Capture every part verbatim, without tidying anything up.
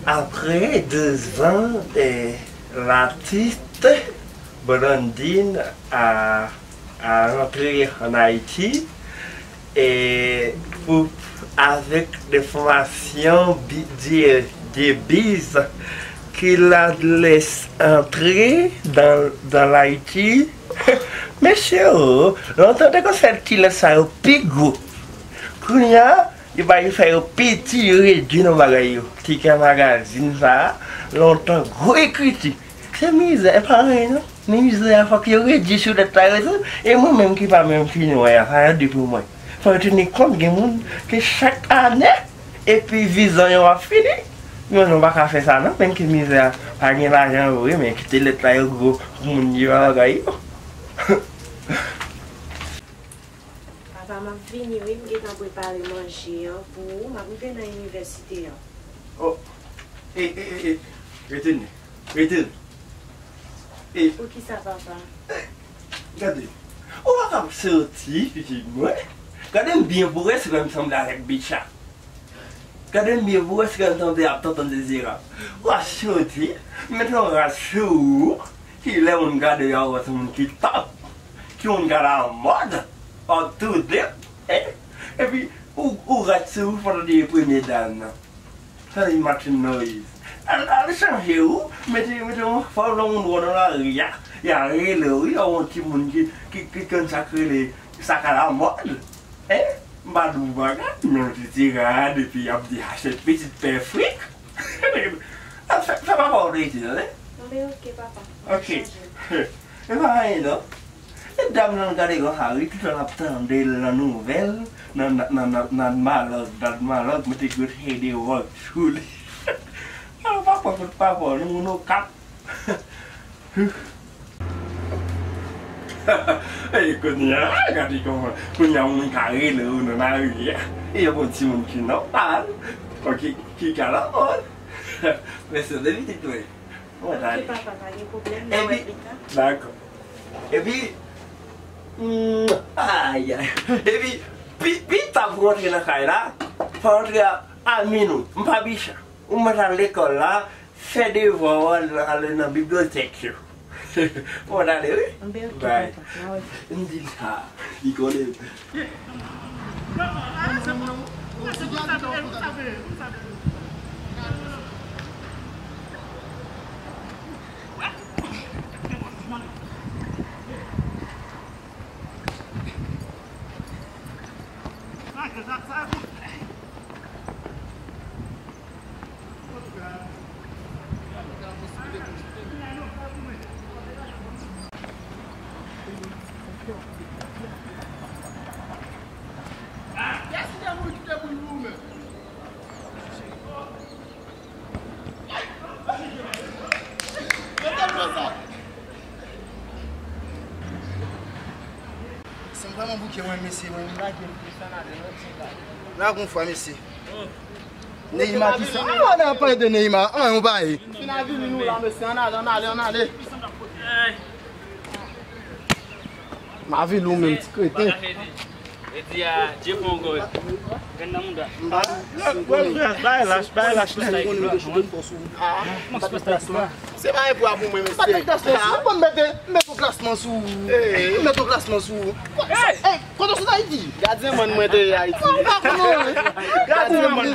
Apre de zan, eh, latis Brandine a, a rantre ann Ayiti, e pou, avèk de fòmasyon bi-, de, de biz ki l a lès antre dan, dan Ayiti. Mesye o, lontan te konn fè ti lès sa yo pi gwo. Kounye a, yo pa fè yo piti, yo redui nan bagay yo. Tikè magazin sa a, lontan gwo ekriti. Se mizè, e pa anyen non. Mizè a fòk yo redui sou lèt la yo tou. E mwen menm ki pa menm fin wè a, sa yo di pou mwen. Fò yo teni kont gen moun ke chak ane, epi vizyon yo ap fini. Yo, nou pa ka fè sa non, menm ke mizè a pa gen lajan vre, men kite lèt la yo gwo pou moun yo bagay yo. Papa, m ap vini wi, m gentan prepare manje an pou ou, m ap rive nan inivèsite an. Oh, e, e, e, e, rete n, rete n. E, poukisa, papa? E, gade, ou pa ka soti, pitit mwen. Gade m byen pou wè si m sanble avèk bitch la. Gade m byen pou wè si m sanble ap tantan dezirab. W ap soti, mete yon rad sou ou, kilè moun gade w, y a wè se moun ki top, ki moun k alamòd, up to date, eh? Epi, ou, ou rad sou ou pandan de premye dam nan. Sa li Martine Moïse. Al, al chanje ou, mete, mete yon fòm nan moun wè nan lari a. Y a rele ou, y a yon timoun ki, ki, ki konn sa k rele sa k alamòd. Eh? M pa di w bagay, men yon ti tirad, epi y ap di Hachette pitit pè frik. Sa, sa papa w te di, tande? Bon, men oke, papa. Oke. Chanje. E pa anyen, non. E dam nan gade konsa, wi, tout an ap tande l nan nouvèl, nan, nan, nan, nan, nan malòg, nan malòg, mete good head e wòk sou li. A, papa, kout papa, nou, nou kap. Ey, kounye a, gade kòman, kounye a, moun ka rele ou nan lari a. E yo pran timoun ki nòmal, ki, ki ka la mòd. Men se de pitit mwen. Mwen ta ale. Ok, papa, pa gen pwoblèm, n a wè pita. Dakò. Epi, mm, ay, ay. Epi, pi, pita pou rantre nan kay la, fò rantre a, a minwi. M pa bicha. Ou mèt al lekòl la, fè devwa w, al, al nan bibliyotèk yo. Bon, n ale, wi. Bay. M di l sa, li konnen. Sa vrèman bouke, mwen, mesye, mwen, m lage l. Lage yon fwa, mesye. Neymar ki sa? Ah, nan pale de Neymar. Ah, yon bagay. Fin avili nou la, mesye. Ann ale, ann ale, ann ale. M avili ou menm, ti kreten. Redi a, Dye fè yon gòl. Grenn nan mouda. Bay lach, bay lach, bay lach. Se pa yon pwa pou mwen, mesye. M pa t met klasman sou ou, bon, m mete, m mete yon klasman sou ou. M mete yon klasman sou ou. Ey, kote w sot Ayiti? Gadyen mòn mwen te ye Ayiti. Mwen pa konnen. Gadyen mòn.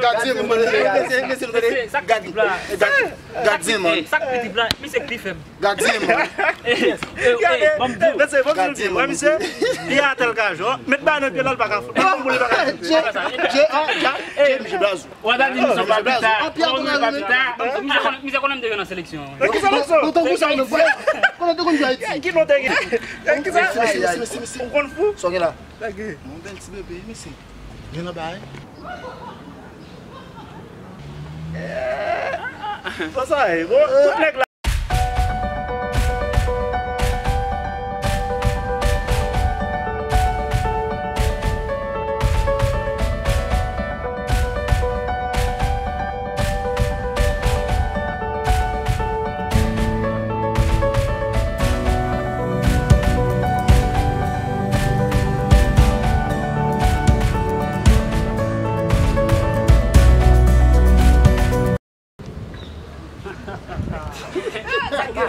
Gadyen mòn mwen te ye Ayiti. Mesye, mesye, mesye, sa k pi dip la? Gadyen mòn. Sa k pi dip la? Misye k pi fèb. Gadyen mòn. Gade, mesye, bon, misye, li atè l ka jwe. Met ba nan pye l, l pa ka fout. Bon, pou li pa ka fout. Dye, Dye, Dye, misye blaze. Ou pa di misye pa pita. Ou pa di misye pa pita. Misye konnen, misye konnen m te jwe nan seleksyon. Nan ki seleksyon? Lontan konsa, mwen, konnen te konn jwe Ayiti. Ki non te gen? Ki sa? Mesye, mesye, mesye, mesye. Ou konn fou? Sa w gen la? Yon bèl ti bebe, mesye. Vin anba, wi. Sa sa ye, bon, tout nèg la.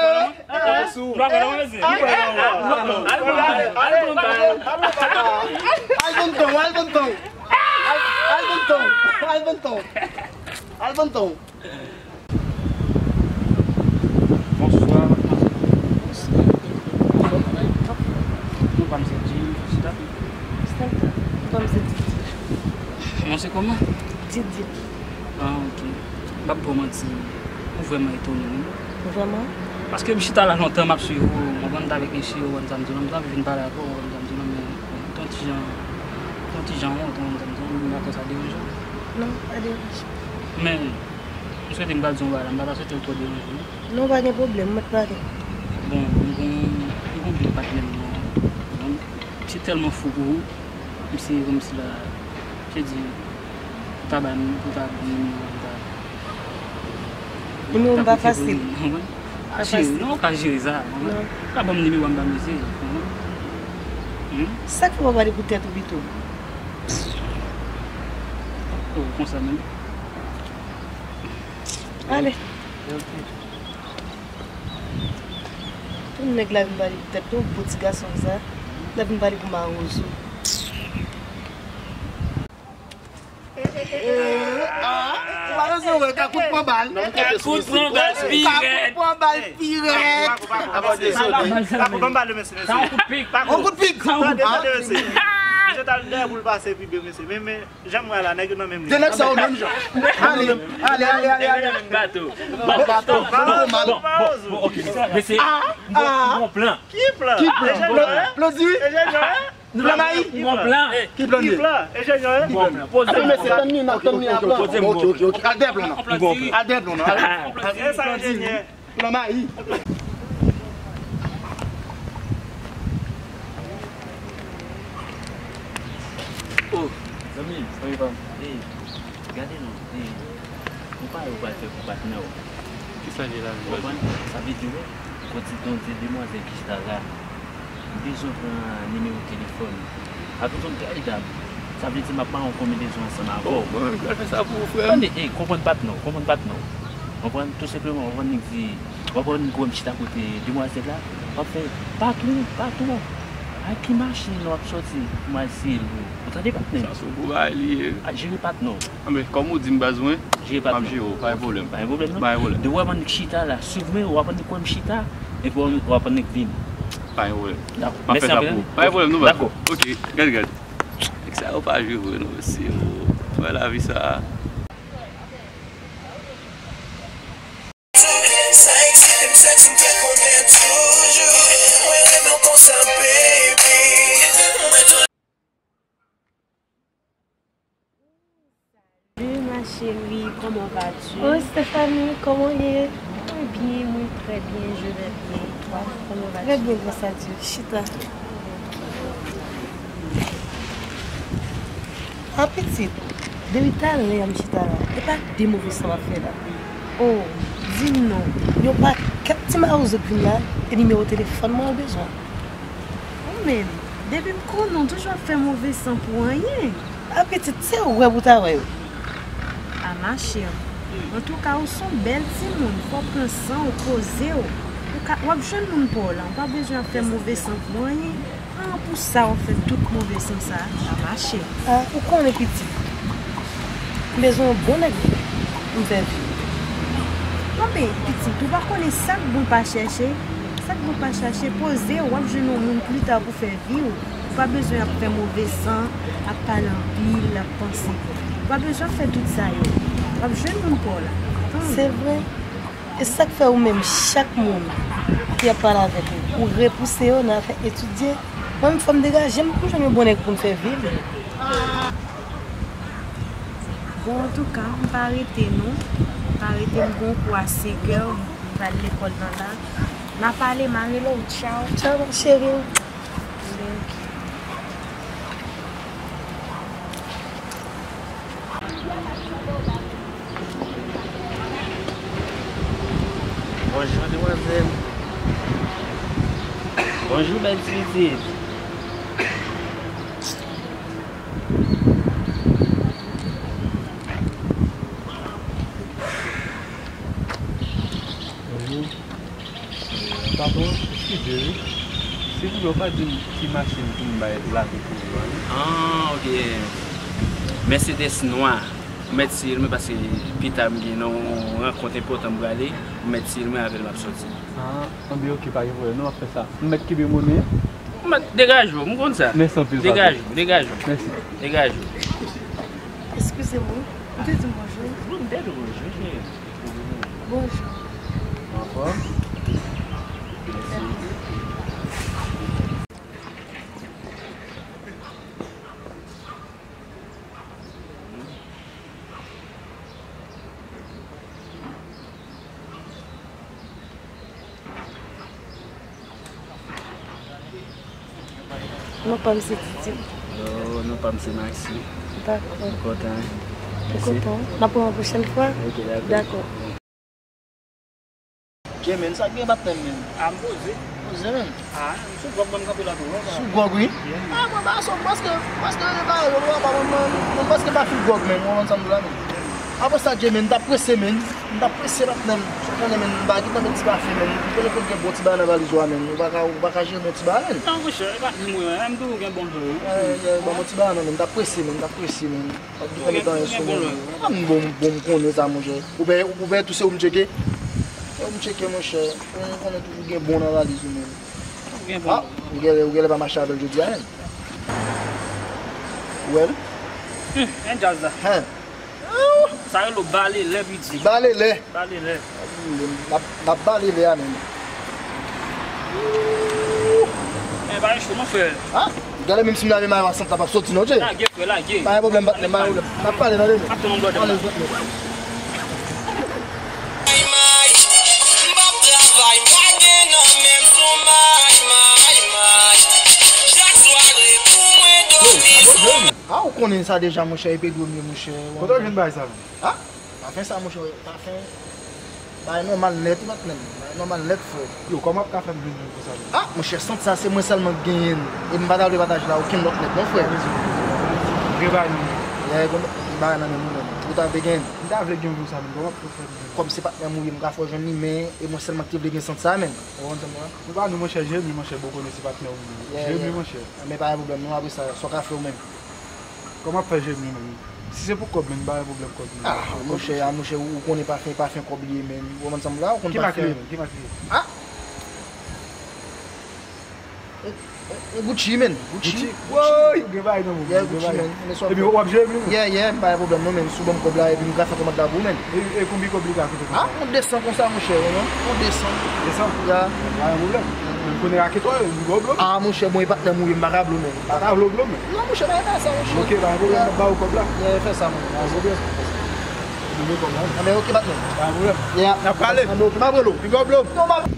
Al ban ton, al ban ton. Al ban ton, al ban ton. Al, al ban ton, al ban ton. Al ban ton. Bonswa, madmwazèl. Bonswa. Non pa m se Jim, chita. Santa. Non pa m se Didi. Non se kòman? Didi. Ah, ok. M p ap ba w manti. Ou vrèman etone, wi. Vrèman? Paske m chita la lontan, m ap swiv ou. Mwen konn t avèk mesye, ou konn sa m di w lan, m t anvi vin pale avè w, ou konn sa m di w lan, men m te yon ti jan, m te yon ti jan wont, ou konn sa m di w lan, m pa kwè sa deranje w. Non, pa deranje. Men, m swete m pral di yon bagay la, m pa ta swete l twò deranje w, non. Non, pa gen pwoblèm, m mèt pale. Bon, m gon, m gon de patnè m nan. Bon, misye tèlman fou pou ou, misye kòmsi la, misye di, pou ta ba m, pou ta ban m nimewo a, pou ta. Nimewo m pa fasil. Pa fasil. Non, ou ka jere sa. Non. Ou ka ban m nimewo a, m ba misye. Sa k fè w pa pale pou tèt ou pito? Oh, konsa menm. Ale. Tout nèg la vin pale pou tèt nou, pou ti gason sa. La vin pale pou mawozo. Ou pa bezwen wè, Kakout pran bal. Kakout pran bal pi rèd. Kakout pran bal pi rèd. Kakout pran bal de mesye, mesye. On kout pik. Tande, tande, mesye. Misye t al dèyè pou l pase pi byen, mesye. Men, men, Jan m wè la, nèg yo nan menm liy. De nèg sa yo menm jan. Ale, ale, ale, ale, ale. Menm bato. Bon, bon, bon, bon, bon, ok, mesye, mesye, m gon, m gon plan. Ki plan? Ki plan? Enjenyè? Plan di wi. Enjenyè? Plan mayi? M gon plan. Ki plan li ye? Ki plan? Enjenyè? M gon plan. Poze m. Mesye, tann li, n ap tann li a plan. Ok, ok, ok. Al dèyè plan nan. Al dèyè plan nan. Al dèyè plan nan. Plan mayi. Oh, zanmi, zanmi pa m. Ey, gade non, ey, konpa yo pral fè pou patnè w. Kisa li la? Ou konprann? Sa vle di, wè, fò ti Bondye demwazèl ki chita la. M bezwen pran nimewo telefòn. Ak yon zòn kay dam. Sa vle di m ap mare yon konbinezon ansanm avè w. Bon, mwen menm ki pral fè sa pou ou, frè m. Tande, ey, konprann patnè w, konprann patnè w. Konprann, tou senpleman, w konprann nèg di, w ap wè nèg wè m chita kote demwazèl la, w ap fè patou, patou. Ak ki machin w ap sòti pou m al siye l pou ou? Ou tande patnè m? Sa se yon gwo bagay li ye. A, jere patnè w. Anben, kòm ou di m baz mwen, m ap jere w, pa gen pwoblèm. Pa gen pwoblèm, non? Pa gen pwoblèm. Depi w ap wè nèg chita la, swiv mwen, w ap wè nèg wè m chita, epi w ap wè nèg vin. Pa gen pwoblèm. Dakò. M ap fè sa pou ou. Pa gen pwoblèm, non, baz. Dakò. Ok, gade, gade. Nèg sa yo pa jwe vre, non, mesye, oh. Wè lavi sa. Sa eksite m, santi m fè konnen toujou. Mwen renmen w konsa, baby. Mwen tou. Salut ma chérie, comment vas-tu? Oh Stéphanie, comment est? Très bien, oui, très bien, je vais bien. Et toi, comment vas-tu? Très bien, grâce à Dieu. Chita. Ah pitit, depi talè a m chita la, e pa de move san w ap fè la. Oh, di m non, yon pakèt ti mawozo k vin la, e nimewo telefòn mwen ou bezwen. Ou menm, depi m konnen w toujou ap fè move san pou anyen. Ah pitit, se wè pou ta wè yo. Ah ma chère, antouka ou se yon bèl timoun, fò w pran san w, poze w. Ou ka, w ap jwenn moun pa w lan, ou pa bezwen ap fè move san pou anyen. Ah, pou sa w ap fè tout move san sa a mache. Ah, ou konnen pitit. M bezwen yon bon nèg pou m fè vi. Anben, pitit, ou pa konnen sa k bon pa chèche. Sa k bon pa chache, poze w, w ap jwenn yon moun pita pou fè vi w. Ou pa bezwen ap fè move san, ap pale anpil, ap panse. Ou pa bezwen ap fè tout sa yo. W ap jwenn moun pa w la. Se vre. E sa k fè ou menm, chak moun ki ap pale avèk ou, ou repouse yo nan afè etidye? Mwen menm, fò m degaje m pou m jwenn yon bon nèg pou m fè vi m. Bon, antouka, m pa rete non. M pa rete, m gon kou a senkè, m pral lekòl nan la. N a pale, m a rele w, tchaw. Tchaw, cheri. Bonjou, demwazèl. Bonjou, bèl ti pitit. Bonjou. Patwon, eskize wi. Silvouplè, ou pa di m ki machin pou m bay lave pou ou a, non? Ah, ok. Mercedes nwa. Ou mèt siye l, mwen, paske pita m gen yon rankont enpòtan m prale. Ou mèt siye l, mwen, avè l m ap sòti. Ah, anben, ok, pa gen pwoblèm. Nou ap fè sa. M mèt kenbe monnen an? Ou mèt degaje w, m konn sa. Mèsi anpil, patwon. Degaje w, degaje w. Mèsi. Degaje w. Eskize mwen, ou te di m bonjou? Wi, m te di w bonjou, cheri. Bonjou. Anfòm? Mèsi. Non pa m se Titi. Oh, non pa m se Maxi. Dakò. M kontan. M kontan. N ap wè yon pwochèn fwa? Ok, dakò. Dakò. Ok, men, sa k gen patnè m, men? A, m poze. Poze, men. A, m sou gwòg, mwen, m kanpe la tou, non? Sou gwòg, wi. Yeah. A, mwen, pa sou, paske, paske, pa, pa, pa, mwen, mwen, mwen, paske m pa fin gwòg, men, mwen, ansanm la, men. Apre sa, Dje, men, m t ap prese, men. M t ap prese, patnè m. Sa w konnen, men, m pa gentan met ti pafen, men. M konnen fòk gen bon ti bagay nan valiz ou a, men. Ou pa ka, ou pa ka jere bon ti bagay, men. Non, monchè, e pa di mwen, m toujou gen bon vre, wi. Eh, eh, ban m yon ti bagay, non, men. M t ap prese, men. M t ap prese, men. Ou pa t gentan met anyen sou mwen. A, m bon, bon, m konnen sa, monchè. Ou pè, ou pè tou se ou m tcheke? Se ou m tcheke, monchè. Ou konnen toujou gen bon nan valiz ou, men. Ou gen bon. A, ou genlè, ou genlè pa mache avè l jodi a, men. Ou wè l? Hmm, men djaz la. Hen. Sa rele w bale lè, piti. Bale lè. Bale lè. N ap, n ap bale lè a menm. Men bagay cho, mon frè. A, gade menm si m lave mayo a sant la p ap soti non, Dje. Lage, frè, lage. Pa gen pwoblèm, patnè, pa gen pwoblèm. N ap pale nan demen. Ap tann yon lòt demen. Alèz, patnè. M p ap travay, m pa gen nan menm sou may, may, may. Chak sware pou mwen dòmi sou. A, ou konnen sa deja, monchè, e Pedro m ye, monchè. Kote w jwenn bagay sa menm? A, pafen sa, monchè, pafen. Bagay nòmal nèt, wi, patnè m. Bagay nòmal nèt, frè. Yo, kòman w ap ka fè m jwenn youn konsa menm? A, monchè, sant sa, se mwen sèlman k genyen l. E m pa ta vle pataje l a okenn lòt nèg, non, frè. Gen bagay nan men w. Gen bagay nan men m, wi, menm. Ou ta vle genyen l? M ta vle gen youn konsa menm. Kòman w ap fè m jwenn? Kòm se patnè m ou ye, m ka fè w jwenn li, men e mwen sèlman k te vle gen sant sa, menm. Ou konprann sa m di w la? Nou pa nou, monchè, Jemi, monchè, bon, konnen se patnè w li ye. Yeah, Jemi, yeah, monchè. Men pa gen pwoblèm, non, apre sa, sa w ka fè w menm? Kòman w ap fè Jemi menm? Si se pou kòb, menm, m pa gen pwoblèm kòb, menm. A, monchè, a, monchè, ou, ou konnen pafen, pafen kòb li ye, menm. Ou konprann sa m di w la, ou konn pafen. Ki mak li ye, menm? Ki mak li ye? A! E, e, e Gucci, menm. Gucci. Gucci? Woy, ou gen bagay nan men w, yeah, ou gen Gucci, bagay, menm. Epi w ap jere m li menm? Yeah, yeah, m pa gen pwoblèm non, menm. Si w ban m kòb la, epi m ka fè kòmand la pou ou, menm. E, e konbyen kòb li ka koute konsa? A, yon de san konsa, monchè, non? Yon de san. De san? Ya. Pa gen pwoblèm. Men m konnen raketò yo, m ba w blo. A, monchè, bon, e patnè m ou ye, m pa ka blo, menm. Pa ka blo, blo, menm. Non, monchè, pa gen sa, monchè. Ok, pa gen pwoblèm, m ap ba ou kòb la. Ya, fè sa, monchè. Pa gen pwoblèm. Nou gen kòb la. Anben, ok, patnè. Pa gen pwoblèm. Ya. N ap pale. Anben, ok, m ap rele w. Piga w blo. Non, m ap.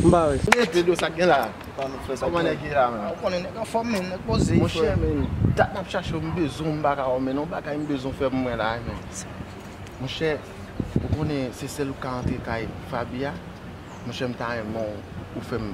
M pa wè. Mete do sa k gen la. Kòman nèg ye la, menm? Ou konnen nèg anfòm, menm, nèg poze, frè. Monchè, menm, dat m ap chache w, m bezwen w, m pa ka wè w, menm, yon bagay m bezwen w fè pou mwen la, menm. Monchè, ou konnen se sèl ou ka antre kay Faby a? Monchè, m ta renmen w, ou fè m